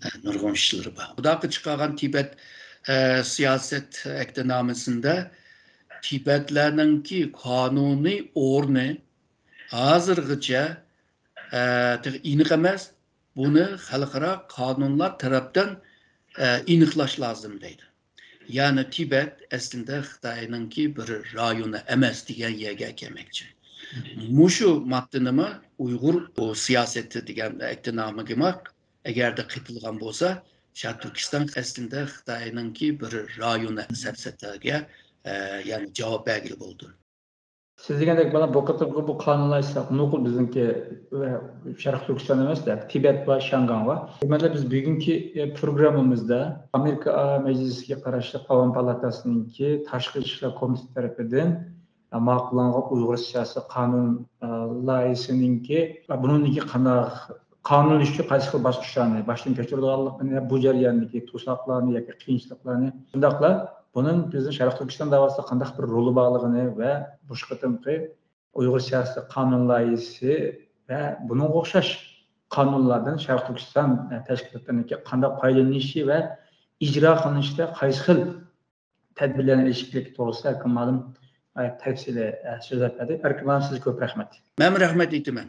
ئە، نۇرغۇن ئىشلىرى بار. بۇنداققا چىقارغان تىبەت، ئە، سىياسەت ئەھدىنامىسىندە تىبەتلەرنىڭكى قانۇنىي ئورنى ھازىرغىچە، ئە، تېخى ئېنىق ئەمەس. بۇنى خەلقئارا قانۇنلار تەرەپتىن، ئە، ئېنىقلاش لازىم دەيدۇ. يەنى تىبەت ئەسلىدە خىتاينىڭكى بىر رايونى ئەمەس دېگەن يەرگە كەلمەكچى. مۇشۇ ماددىنىمۇ ئۇيغۇر بۇ سىياسىتى دېگەن ئەھدىنامىگىمۇ ئەگەردە قېتىلغان بولسا، شەرقىي تۈركىستان ئەسلىدە خىتاينىڭكى بىر رايونى سەپسەتەگە، ئە، يەنى جاۋاب بەرگىلى بولىدۇ. سىز دېگەندەك، مانا بۇ قېتىمقى بۇ قانۇنلار ئىسلاھاتى نوقۇل بىزنىڭكى ۋە شەرقىي تۈركىستان ئەمەس، تىبەت ۋە شياڭگاڭ بار. دېمەكلەر، بىز بۈگۈنكى، ئە، پروگراممىمىزدا ئامېرىكا مەجلىسىگە قاراشلىق ئاۋام پالاتاسىنىڭكى تاشقى ئىشلار كومىتېتى تەرىپىدىن ماقۇللانغان ئۇيغۇر سىياسىي قانۇن، ئە، لايىھىسىنىڭكى ۋە بۇنىڭدىكى قانداق قانۇنلىشىشتا قايسى خىل باسقۇچلارنى باشتىن كەچۈرىدىغانلىقىنى، بۇ جەرياندىكى توساقلارنى ياكى قىيىنچىلىقلارنى، شۇنداقلا بۇنىڭ بىزنىڭ شەرقىي تۈركىستان داۋاسىدا قانداق بىر رولى بارلىقىنى ۋە مۇشۇ قېتىمقى ئۇيغۇر سىياسىي قانۇن لايىھىسى ۋە بۇنىڭغا ئوخشاش قانۇنلاردىن شەرقىي تۈركىستان، ئە، تەشكىلاتلىرىنىڭكى قانداق پايدىلىنىشى ۋە ئىجرا قىلىنىشىدا قايسى خىل تەدبىرلەرنى ئېلىش كېرەكلىكى توغرىسىدا ئەركىن مۇئەللىم، ئە، تەپسىلىي، ئە، سۆزلەپ بەردى. ئەركىن مۇئەللىم، سىزگە كۆپ رەھمەت. مەن رەھمەت ئېيتىمەن.